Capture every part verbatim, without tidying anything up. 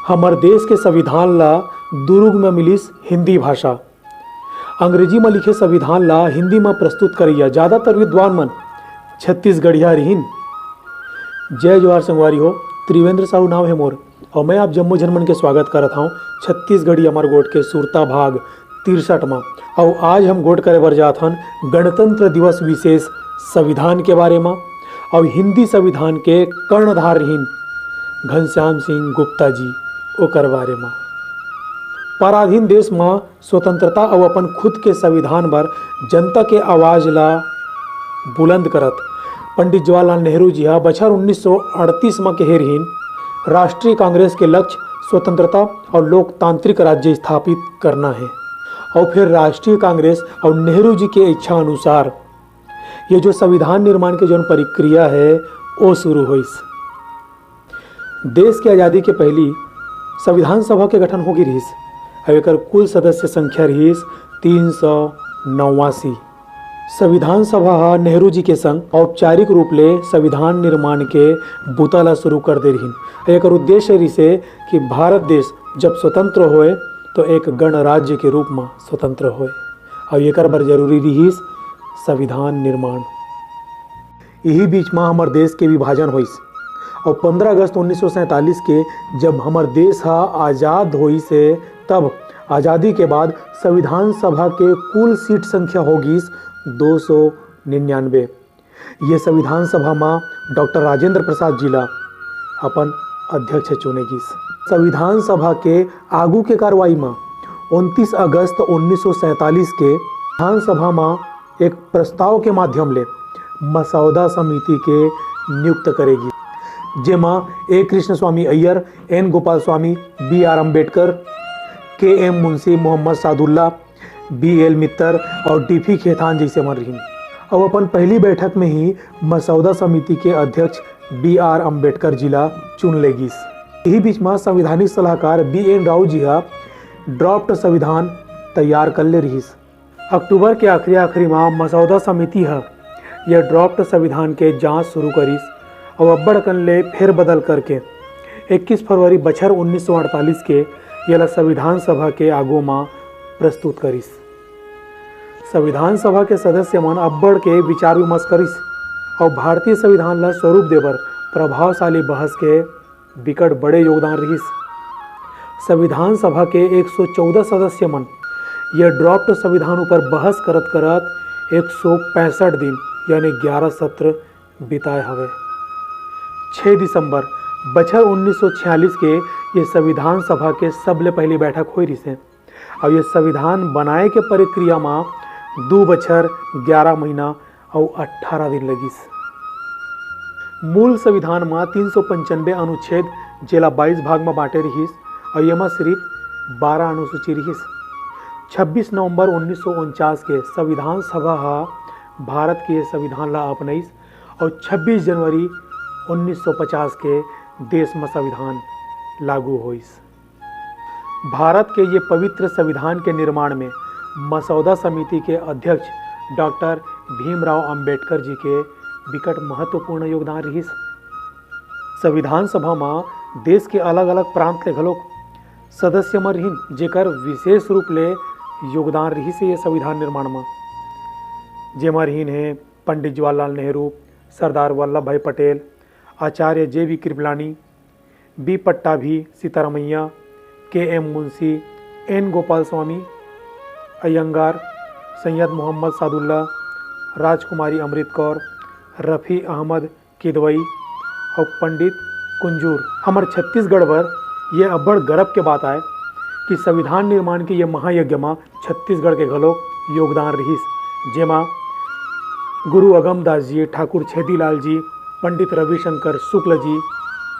हमर देश के संविधान ला दुरुग म मिलिस हिंदी भाषा। अंग्रेजी म लिखे संविधान ला हिंदी म प्रस्तुत करइया जादातर विद्वान मन छत्तीसगढ़िया रिहिन। जय जोहार संगवारी हो, त्रिवेंद्र साहू नाम हे मोर, अउ मैं आप जम्मो झन मन के स्वागत करत हौं छत्तीसगढ़ी अमर गोठ के सुरता भाग तिरसठ म। अउ आज हम गोठ करे बर जात हन गणतंत्र दिवस विशेष संविधान के बारे म, अउ हिंदी संविधान के कर्णधार रिहिन घनश्याम सिंह गुप्ता जी, ओकर बारे म। पराधीन देश म स्वतंत्रता अउ अपन खुद के संविधान बर जनता के आवाज ला बुलंद करत पंडित जवाहरलाल नेहरू जी ह बछर उन्नीस सौ अड़तीस म कहे रिहिन, राष्ट्रीय कांग्रेस के लक्ष्य स्वतंत्रता अउ लोकतांत्रिक राज्य स्थापित करना हे। अउ फिर राष्ट्रीय कांग्रेस अउ नेहरू जी के इच्छा अनुसार ये जो संविधान निर्माण के जोन प्रक्रिया हे, ओ शुरू होइस। देश के आजादी के पहली संविधान सभा के गठन होगे रिहिस, अउ एकर कुल सदस्य संख्या रिहिस तीन सौ नवासी। संविधान सभा ह नेहरू जी के संग औपचारिक रूप ले संविधान निर्माण के बुता ला शुरू कर दे रिहिन। एकर उद्देश्य रिहिसे कि भारत देश जब स्वतंत्र होए, तो एक गणराज्य के रूप म स्वतंत्र होए, अउ एकर बर जरूरी रिहिस संविधान निर्माण। इही बीच म हमर देश के विभाजन होइस, अउ पंद्रह अगस्त उन्नीस सौ सैंतालीस के जब हमर देश ह आजाद होइस हे, तब आजादी के बाद संविधान सभा के कुल सीट संख्या हो गिस दो सौ निन्यानवे। ये संविधान सभा म डॉक्टर राजेंद्र प्रसाद जी ला अपन अध्यक्ष चुने गिस। संविधान सभा के आगू के कार्रवाई म उनतीस अगस्त उन्नीस सौ सैंतालीस के विधानसभा म एक प्रस्ताव के माध्यम ले मसौदा समिति के नियुक्त करे गिस, जेमा ए कृष्ण स्वामी अय्यर, एन गोपाल स्वामी, बी आर अम्बेडकर, के एम मुंशी, मोहम्मद सादुल्ला, बी एल मित्तर अउ डी पी खेतान जइसे मन रिहिन। अउ अपन पहली बैठक में ही मसौदा समिति के अध्यक्ष बी आर अम्बेडकर जी ला चुन ले गिस। इही बीच म संवैधानिक सलाहकार बी एन राव जी ह ड्राफ्ट संविधान तैयार कर ले रिहिस। अक्टूबर के आखिरी, आखिरी म मसौदा समिति ह ये ड्राफ्ट संविधान के जांच शुरू करिस अउ अब्बड़ अकन ले फेरबदल करके इक्कीस फरवरी बछर उन्नीस सौ अड़तालीस के येला संविधान सभा के आगू म प्रस्तुत करिस। संविधान सभा के सदस्य मन अब्बड़ के विचार विमर्श करिस अउ भारतीय संविधान ला स्वरूप देबर प्रभावशाली बहस के बिकट बड़े योगदान रिहिस। संविधान सभा के एक सौ चौदह सदस्य मन ये ड्राफ्ट संविधान ऊपर बहस करत करत एक सौ पैंसठ दिन यानी ग्यारह सत्र बिताए हवे। छह दिसंबर बछर उन्नीस सौ छियालीस के ये संविधान सभा के सबले पहली बैठक होई रिहिसे। अउ ये संविधान बनाए के प्रक्रिया म दू बछर, ग्यारह महीना अउ अट्ठारह दिन लगिस। मूल संविधान म तीन सौ पंचानबे अनुच्छेद, जेला बाईस भाग म बांटे रिहिस, अउ येमा सिर्फ बारह अनुसूची रिहिस। छब्बीस नवंबर उन्नीस सौ उनचास के संविधान सभा ह भारत के संविधान ला अपनाइस अउ छब्बीस जनवरी उन्नीस सौ पचास के देश म संविधान लागू होइस। भारत के ये पवित्र संविधान के निर्माण में मसौदा समिति के अध्यक्ष डॉक्टर भीमराव अंबेडकर जी के बिकट महत्वपूर्ण योगदान रिहिस। संविधान सभा म देश के अलग-अलग प्रांत ले घलोक सदस्य मन रिहिन, जेकर विशेष रूप ले योगदान रिहिस ये संविधान निर्माण म, जेमा रिहिन हे पंडित जवाहरलाल नेहरू, सरदार वल्लभ भाई पटेल, आचार्य जे बी कृपलानी, बी पट्टाभी, सीतारामैया, के एम मुंशी, एन गोपाल स्वामी, अयंगार, सैयद मोहम्मद सादुल्ला, राजकुमारी अमृत कौर, रफी अहमद किदवई अउ पंडित कुंजूर। हमर छत्तीसगढ़ बर ये अब्बड़ गरब के बात आय कि संविधान निर्माण के ये महायज्ञ म छत्तीसगढ़ के घलोक योगदान रिहिस, जेमा गुरु अगमदास जी, ठाकुर छेदीलाल जी, पंडित रविशंकर शुक्ल जी,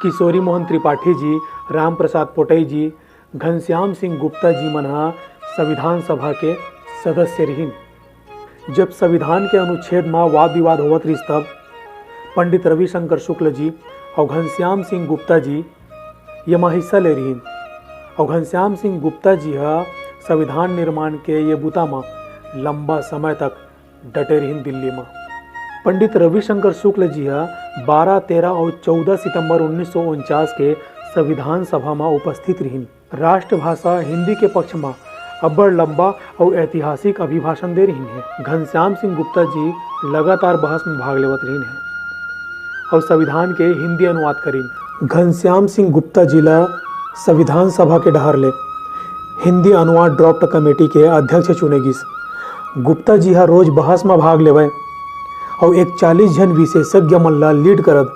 किशोरी मोहन त्रिपाठी जी, राम प्रसाद पोटई जी, घनश्याम सिंह गुप्ता जी मन ह संविधान सभा के सदस्य रिहिन। जब संविधान के अनुच्छेद म वाद विवाद होवत रिहिस, तब पंडित रविशंकर शुक्ल जी अउ घनश्याम सिंह गुप्ता जी येमा हिस्सा ले रिहिन। अउ घनश्याम सिंह गुप्ता जी ह संविधान निर्माण के ये बुता म लंबा समय तक डटे रिहिन दिल्ली म। पंडित रविशंकर शुक्ल जी ह बारह, तेरह अउ चौदह सितंबर उन्नीस सौ उनचास के संविधान सभा म उपस्थित रिहिन। राष्ट्रभाषा हिंदी के पक्ष म अब्बड़ लंबा अउ ऐतिहासिक अभिभाषण दे रिहिन हे। घनश्याम सिंह गुप्ता जी लगातार बहस म भाग लेवत रिहिन हे अउ संविधान के हिंदी अनुवाद करिन। घनश्याम सिंह गुप्ता जी ला संविधान सभा के डहर ले हिंदी अनुवाद ड्राफ्ट कमेटी के अध्यक्ष चुने गिस। गुप्ता जी ह रोज बहस म भाग लेवय अउ इकतालीस झन विशेषज्ञ मन ला लीड करत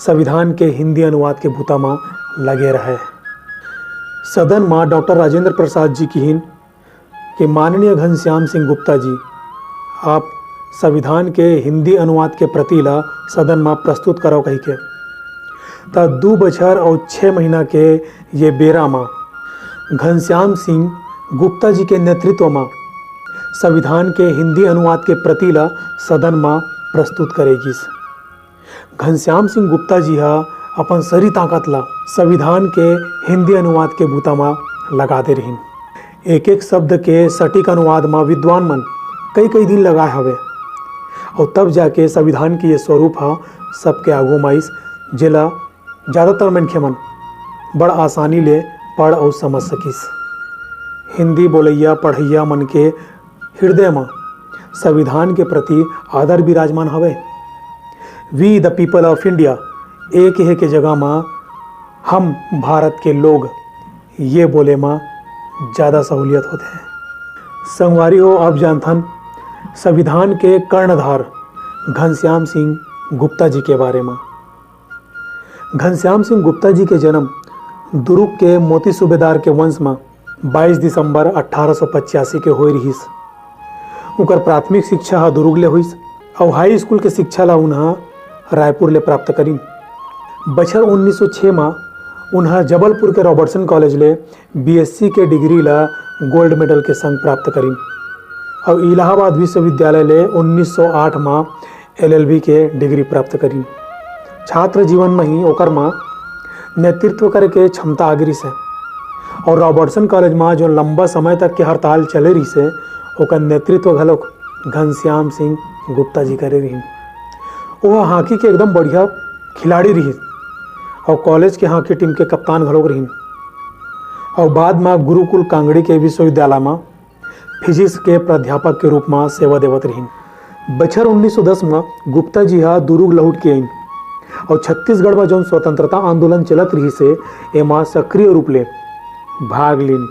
संविधान के हिंदी अनुवाद के बुता म लगे रहय। सदन म डॉक्टर राजेंद्र प्रसाद जी किहिन कि माननीय घनश्याम सिंह गुप्ता जी, आप संविधान के हिंदी अनुवाद के प्रति ला सदन म प्रस्तुत करव कहिके। त दू बछर अउ छह महीना के ये बेरा म घनश्याम सिंह गुप्ता जी के नेतृत्व म संविधान के हिंदी अनुवाद के प्रति ला सदन म प्रस्तुत करे गिस। घनश्याम सिंह गुप्ता जी ह अपन सरी ताकत ला संविधान के हिंदी अनुवाद के बुता म लगा दे रिहिन। एक-एक शब्द के सटीक अनुवाद म विद्वान मन कई-कई दिन लगाए हवे अउ तब जाके संविधान के ये स्वरूप ह सबके आगू म आइस, जेला ज्यादातर मनखे मन बड़ आसानी ले पढ़ अउ समझ सकिस। हिंदी बोलइया पढ़इया मन के हृदय म संविधान के प्रति आदर विराजमान हवय। We the people of India, ए कहे के जगह म हम भारत के लोग, ये बोले म ज्यादा सहूलियत होथे। संगवारी हो, अब जानथन संविधान के कर्णधार घनश्याम सिंह गुप्ता जी के बारे म। घनश्याम सिंह गुप्ता जी के जन्म दुर्ग के मोती सूबेदार के वंश म बाईस दिसंबर अट्ठारह सौ पचासी के होए रिहिस। उनकर प्राथमिक शिक्षा ह दुर्ग ले होइस अउ हाई स्कूल के शिक्षा ला उन्हा रायपुर ले प्राप्त करिन। बछर उन्नीस सौ छह म उन्हा जबलपुर के रॉबर्टसन कॉलेज ले बीएससी के डिग्री ला गोल्ड मेडल के संग प्राप्त करिन अउ इलाहाबाद विश्वविद्यालय ले उन्नीस सौ आठ म एलएलबी के डिग्री प्राप्त करिन। छात्र जीवन म ही ओकर म नेतृत्व करे के क्षमता आ गिरिस हे। अउ रॉबर्टसन कॉलेज म जो लंबा समय तक के हड़ताल चले रिहिस हे, ओकर नेतृत्व घलोक घनश्याम सिंह गुप्ता जी करे रिहिन। ओह हॉकी के एकदम बढ़िया खिलाड़ी रिहिस अउ कॉलेज के हॉकी टीम के कप्तान घलोक रिहिन। अउ बाद म गुरुकुल कांगड़ी के विश्वविद्यालय म फिजिक्स के प्राध्यापक के रूप म सेवा देवत रिहिन। बछर उन्नीस सौ दस म गुप्ता जी ह दुरूग लहुट के आइन अउ छत्तीसगढ़ म जउन स्वतंत्रता आंदोलन चलत रिहिस हे, एमा सक्रिय रूप ले भाग लीन।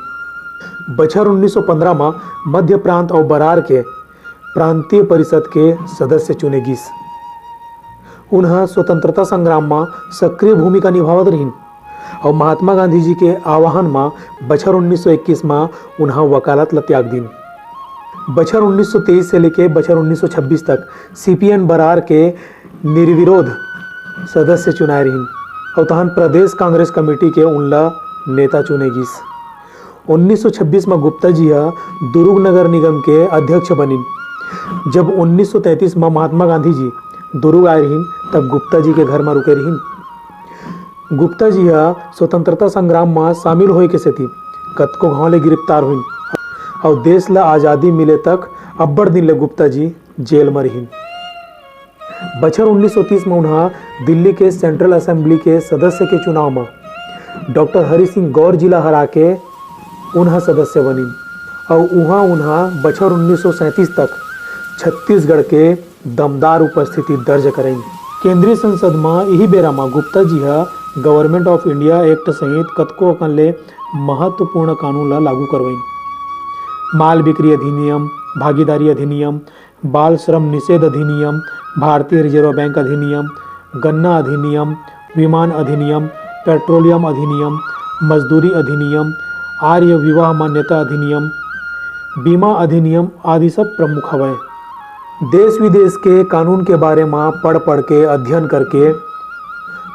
बछर उन्नीस सौ पन्द्रह म मध्य प्रांत अउ बरार के प्रांतीय परिषद के सदस्य चुने गिस। उन्हा स्वतंत्रता संग्राम म सक्रिय भूमिका निभावत रिहिन अउ महात्मा गांधी जी के आह्वान म बछर उन्नीस सौ इक्कीस म उन्हा वकालत ल त्याग दिन। बछर उन्नीस सौ तेईस से लेके बछर उन्नीस सौ छब्बीस तक सीपीएन बरार के निर्विरोध सदस्य चुनाए रिहिन अउ तहन प्रदेश कांग्रेस कमेटी के उनला नेता चुने गिस। उन्नीस सौ छब्बीस म गुप्ता जी ह दुरूग नगर निगम के अध्यक्ष बनिन। जब उन्नीस सौ तैंतीस म महात्मा गांधी जी दुरूग आए रिहिन, तब गुप्ता जी के घर म रुके रिहिन। गुप्ता जी ह स्वतंत्रता संग्राम म शामिल होए के सेती कतको घांव ले गिरफ्तार होइन अउ देश ल आजादी मिले तक अब्बड़ दिन ले गुप्ता जी जेल म रिहिन। बछर उन्नीस सौ तीस म उन्हा दिल्ली के सेंट्रल असेंबली के सदस्य के चुनाव म डॉक्टर हरि सिंह गौर जी ला हरा के उन्हा सदस्य बनिन अउ उहाँ उन्हा बछर उन्नीस सौ सैंतीस तक छत्तीसगढ़ के दमदार उपस्थिति दर्ज करइन। केंद्रीय संसद म इही बेरा म गुप्ता जी ह Government of India Act सहित कतको अकन ले महत्वपूर्ण कानून ला लागू करवइन। माल बिक्री अधिनियम, भागीदारी अधिनियम, बाल श्रम निषेध अधिनियम, भारतीय रिजर्व बैंक अधिनियम, गन्ना अधिनियम, विमान अधिनियम, पेट्रोलियम अधिनियम, मजदूरी अधिनियम, आर्य विवाह मान्यता अधिनियम, बीमा अधिनियम आदि सब प्रमुख हवय। देश विदेश के कानून के बारे म पढ़ पढ़ के, अध्ययन करके,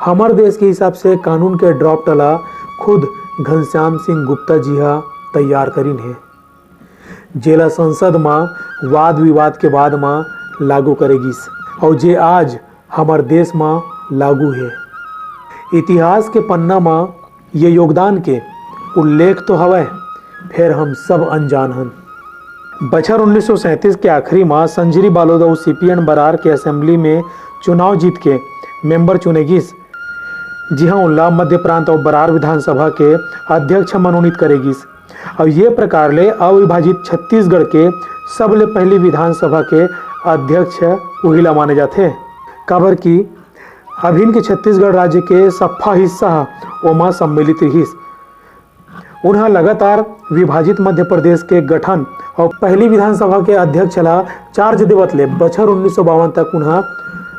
हमर देश के हिसाब से कानून के ड्राफ्ट ला खुद घनश्याम सिंह गुप्ता जी ह तैयार करिन हे, जेला संसद म वाद विवाद के बाद म लागू करे गिस, अउ जे आज हमर देश म लागू हे। इतिहास के पन्ना म ये योगदान के उल्लेख तो हवय, फेर हम सब अनजान हन। बछर उन्नीस सौ सैंतीस के आखिरी म संजरी बालोद अउ सीपीएन बरार के असेंबली में चुनाव जीत के मेंबर चुने गिस। जिहां उनला मध्य प्रांत अउ बरार विधानसभा के अध्यक्ष मनोनीत करे गिस। अउ ये प्रकार ले अविभाजित छत्तीसगढ़ के सबले पहली विधानसभा के अध्यक्ष उही ला माने जाथे, काबर कि अभिन के छत्तीसगढ़ राज्य के सफा हिस्सा ह ओमा सम्मिलित रिहिस। उन्हा लगातार विभाजित मध्य प्रदेश के गठन अउ पहली विधानसभा के अध्यक्ष ला चार्ज देवत ले बछर उन्नीस सौ बावन तक उन्हा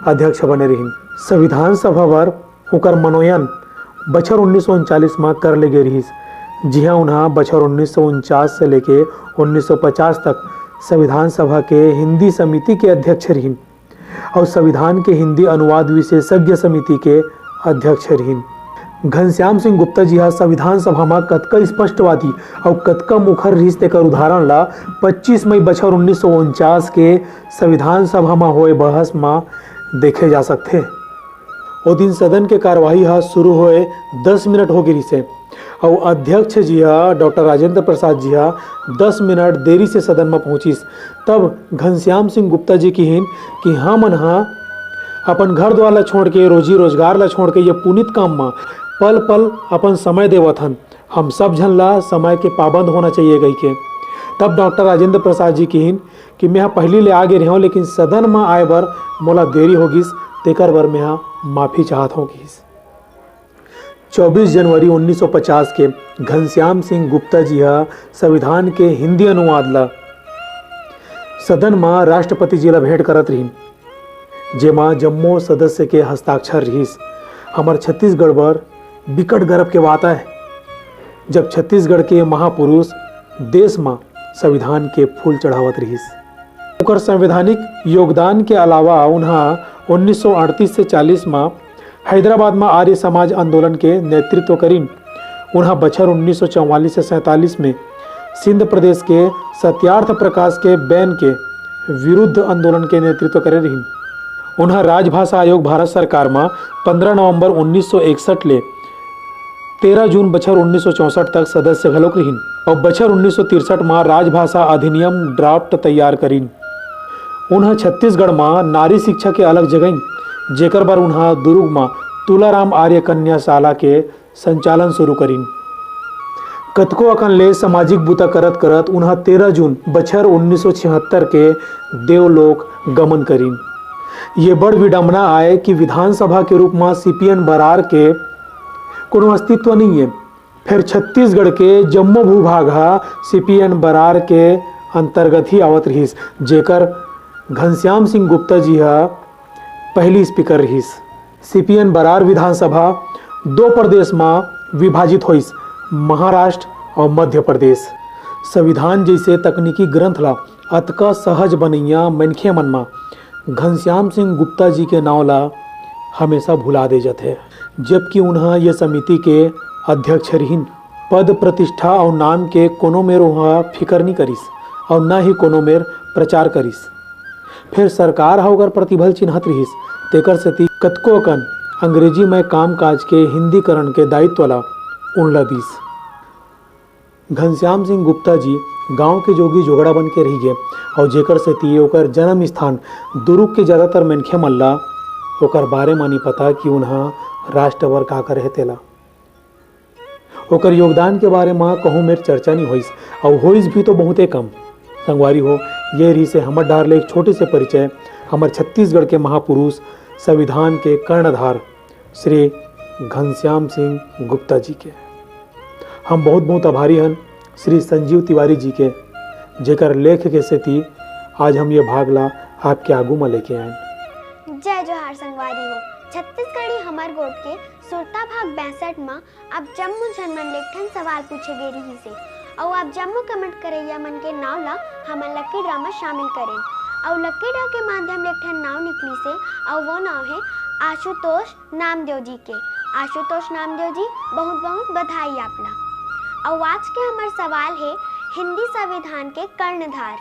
अध्यक्ष बने रिहिन। संविधान सभा बर उकर मनोयन बछर उन्नीस सौ उनचालीस म कर ले गे रिहिस, जिहां उन्हा बछर उन्नीस सौ उनचास से लेके उन्नीस सौ पचास तक संविधान सभा के हिंदी समिति के अध्यक्ष रिहिन अउ संविधान के हिंदी अनुवाद विशेषज्ञ समिति के अध्यक्ष रिहिन। घनश्याम सिंह गुप्ता जी हा संविधान सभा म कतका स्पष्टवादी अउ कतका मुखर रिहिस, तेकर उदाहरण ला पच्चीस मई बछर उन्नीस सौ उनचास के संविधान सभा म होए बहस म देखे जा सकथे। ओ दिन सदन के कार्यवाही ह शुरू होए दस मिनट हो गे रिहिसे अउ अध्यक्ष जी ह, डॉक्टर राजेंद्र प्रसाद जी ह, दस मिनट देरी से सदन म पहुंचिस। तब घनश्याम सिंह गुप्ता जी किहिन कि हमन ह अपन घर द्वार ला छोड़ के, रोजी रोजगार ला छोड़ के ये पुनीत काम म पल पल अपन समय देवत हन। हम सब झन ला समय के पाबंद होना चाहिए कहिके। तब डॉक्टर राजेंद्र प्रसाद जी किहिन कि मैं ह पहिली ले आ गे रेहेंव, लेकिन सदन म आए बर मोला देरी हो गिस, तेकर बर मैं ह माफी चाहत हंव किहिस। चौबीस जनवरी उन्नीस सौ पचास के घनश्याम सिंह गुप्ता जी ह संविधान के हिंदी अनुवाद ला सदन म राष्ट्रपति जी ला भेंट करत रिहिन, जेमा जम्मो सदस्य के हस्ताक्षर रिहिस। हमर छत्तीसगढ़ बर बिकट गर्व के बात आय, जब छत्तीसगढ़ के महापुरुष देश म संविधान के फूल चढ़ावत रिहिस। ओकर संवैधानिक योगदान के अलावा उन्हा उन्नीस सौ अड़तीस से चालीस म हैदराबाद म आर्य समाज आंदोलन के नेतृत्व करिन। उन्हा बछर उन्नीस सौ चौवालीस से सैंतालीस में सिंध प्रदेश के सत्यार्थ प्रकाश के बैन के विरुद्ध आंदोलन के नेतृत्व करे रिहिन। उन्हा राजभाषा आयोग भारत सरकार म पंद्रह नवंबर उन्नीस सौ इकसठ ले तेरह जून बछर उन्नीस सौ चौसठ तक सदस्य घलोक रिहिन अउ बछर उन्नीस सौ तिरसठ म राजभाषा अधिनियम ड्राफ्ट तैयार करिन। उन्हा छत्तीसगढ़ म नारी शिक्षा के अलख जगाइन, जेकर बर उन्हा दुर्ग म तुलाराम आर्य कन्या शाला के संचालन शुरू करिन। कतको अकन ले सामाजिक बूता करत करत उन्हा तेरह जून बछर उन्नीस सौ छिहत्तर के देवलोक गमन करिन। ये बड़ विडंबना आय कि विधानसभा के रूप म सीपीएन बरार के कोनो अस्तित्व नइये। फेर छत्तीसगढ़ के जम्मो भूभाग ह सीपीएन बरार के अंतर्गत ही आवत रिहिस, जेकर घनश्याम सिंह गुप्ता जी ह पहली स्पीकर रिहिस। सीपीएन बरार विधानसभा दो प्रदेश म विभाजित होइस, महाराष्ट्र अउ मध्य प्रदेश। संविधान जइसे तकनीकी ग्रंथ ला अतका सहज बनइया मनखे मन म घनश्याम सिंह गुप्ता जी के नांव ला हमेशा भुला दे जाथे, जबकि उन्हा ये समिति के अध्यक्ष रिहिन। पद प्रतिष्ठा अउ नाम के कोनो मेर उन्हा फिकर नी करिस अउ न ही कोनो मेर प्रचार करिस। फेर सरकार ह ओकर प्रतिबल चिन्हत रिहिस, तेकर सेती कतको अकन अंग्रेजी मय कामकाज के हिंदीकरण के दायित्व ला उनला दिस। घनश्याम सिंह गुप्ता जी गांव के जोगी जोगड़ा बन के रहि गे अउ जेकर सेती ओकर जन्म स्थान दुरुग के ज्यादातर मनखे मन ला ओकर बारे म नी पता कि उन्हा राष्ट्र बर का करे हे तेला। ओकर योगदान के बारे म कहूं मेर चर्चा नी होइस, अउ होइस भी तो बहुते कम। संगवारी हो, ये रहिसे हमर डहर ले एक छोटे से परिचय हमर छत्तीसगढ़ के महापुरुष, संविधान के कर्णधार श्री घनश्याम सिंह गुप्ता जी के। हम बहुत बहुत आभारी हन श्री संजीव तिवारी जी के, जेकर लेख के सेती आज हम ये भाग ला आपके आगू म लेके आयन। जय जोहार संगवारी हो। छत्तीसगढ़ी हमर गोठ के सुरता भाग बैसठ म आप जम्मो झन मन ले एक ठन सवाल पूछे गे रिहिस हे, अउ आप जम्मो कमेंट करइया मन के नाव ला हमन लकी ड्रा म शामिल करेन, अउ लकी ड्रा के माध्यम ले एक ठन नाव निकलिस हे, अउ वो नाव हे आशुतोष नामदेव जी के। आशुतोष नामदेव जी, बहुत बहुत बधाई आप ला। अउ आज के हमर सवाल हे, हिंदी संविधान के कर्णधार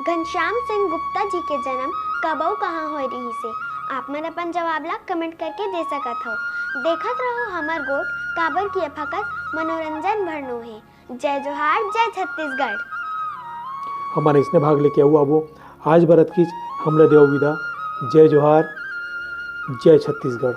घनश्याम सिंह गुप्ता जी के जन्म कब अउ कहाँ होए रिहिस हे? आप मन अपन जवाब ला कमेंट करके दे सकत हव। देखत रहो हमर गोठ, काबर कि ए फकत मनोरंजन भरनो हे। जय जोहार, जय छत्तीसगढ़। हमन अइसने भाग लेके अउ आबो। आज बर अतकीच, हमला देव विदा। जय जोहार, जय छत्तीसगढ़।